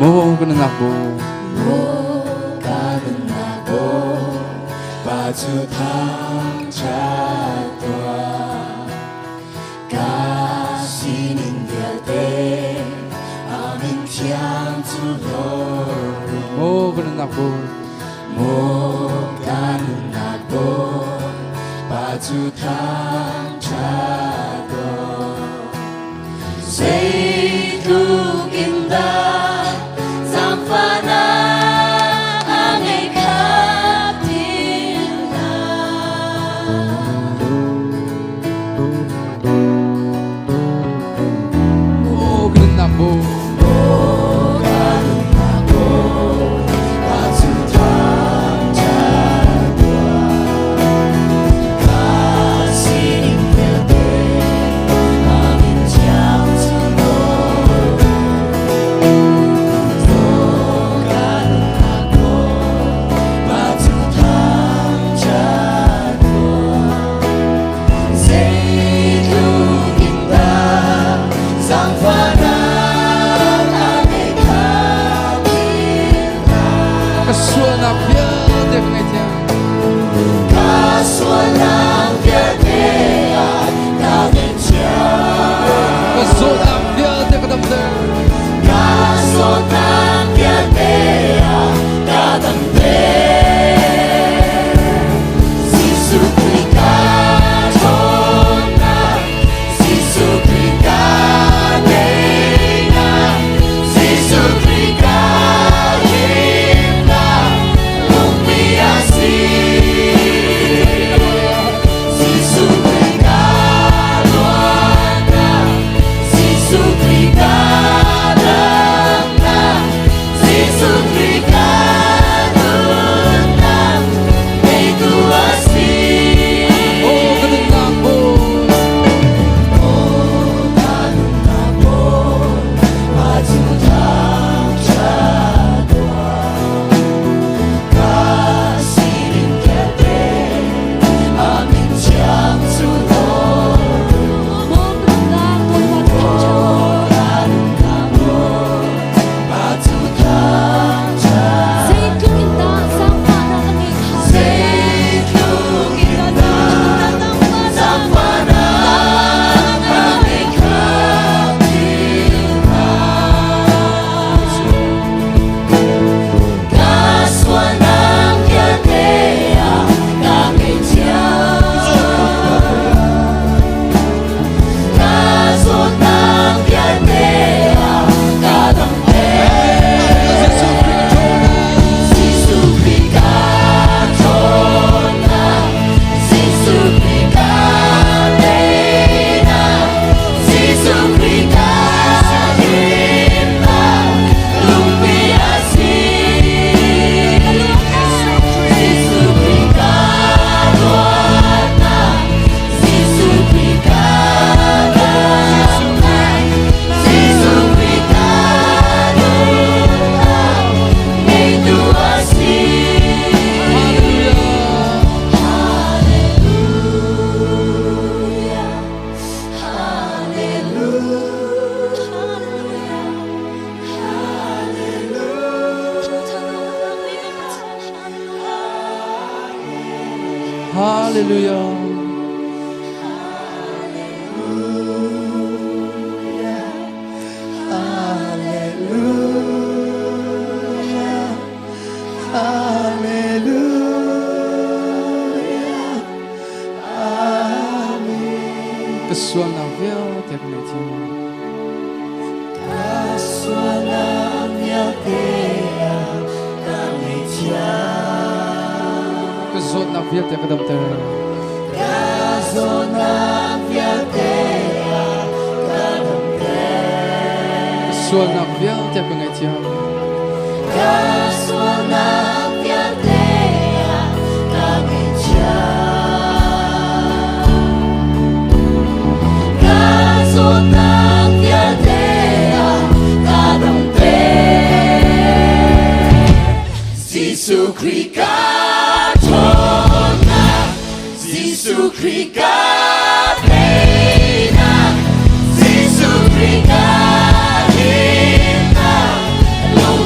Maw ka nunnak bu. Maw ka nunnak bu. Pa cu thangṭhat tuah. Ka sining vialte a min thiang cu hlawr. Maw ka nunnak bu. Maw ka nunnak bu. Pa cu thangṭhat tuah. Zeitluk in dah zaangfahnak a ngei khap ti hlah. Maw ka nunnak bu. Maw ka nunnak bu, pa cu thangṭhat tuah. Ka sining vialte a min thiang cu nawl. Maw ka nunnak bu, pa cu thangṭhat tuah. Zeitluk in dah zaangfahnak a ngeih kha philh hlah. Ka sualnak vialte ka ngaihthiam. Ka sualnak vialte ah ka ngaihthiam. Ka zawtnak vialte ka damter. Ka zawtnak vialte ah ka damter. Jesuh Khrih ka ṭhawnnak, Jesuh Khrih ka teinak, Jesuh Khrih ka himnak, lungpi a si. Jesuh Khrih ka luatnak, Jesuh Khrih ka damnak, Jesuh Khrih ka nunnak, ngeitu a si. Oh, ka nunnak Bawi. Oh, ka nunnak Bawi, mah cu thangṭhat tuah. Ka sining vialte, a min thiang cu nawl. Maw ka nunnak Bawipa thangṭhat Oh, ka nunnak Bawi, mah cu thangṭhat. Zeitluk in dah zaangfahnak a ngeih kha. Zeitluk in dah zaangfahnak a ngeih kha philh hlah. Ka sualnak vialte ah ka ngaihthiam. Ka zawtnak vialte ah ka damter. Jesuh Khrih ṭhawnnak. Jesuh Khrih ka ṭhawnnak, Jesuh Khrih ka teinak, Jesuh Khrih ka himnak, lungpi a si. Jesuh Khrih ka luatnak, Jesuh Khrih ka damnak, Jesuh Khrih ka nunnak, ngeitu a si. Hallelujah. Hallelujah, Hallelujah, Hallelujah. Hallelujah, Hallelujah, Amen. Ka sualnak vialte ka ngaihthiam. Ka sualnak vialte ah ka ngaihthiam. Ka zawtnak vialte ka damter. Ka zawtnak vialte ah ka damter. Ka sualnak vialte ka ngaihthiam. Ka sualnak vialte ah ka ngaihthiam. Ka zawtnak vialte ah ka damter. Jesuh Khrih ka ṭhawnnak, Jesuh Khrih ka teinak, Jesuh Khrih ka himnak, lung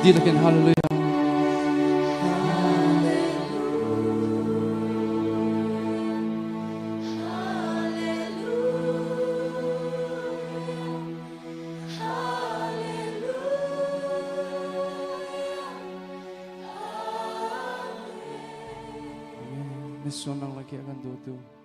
Kan dihlak in hallelujah. Misual nang laki akan dawtu.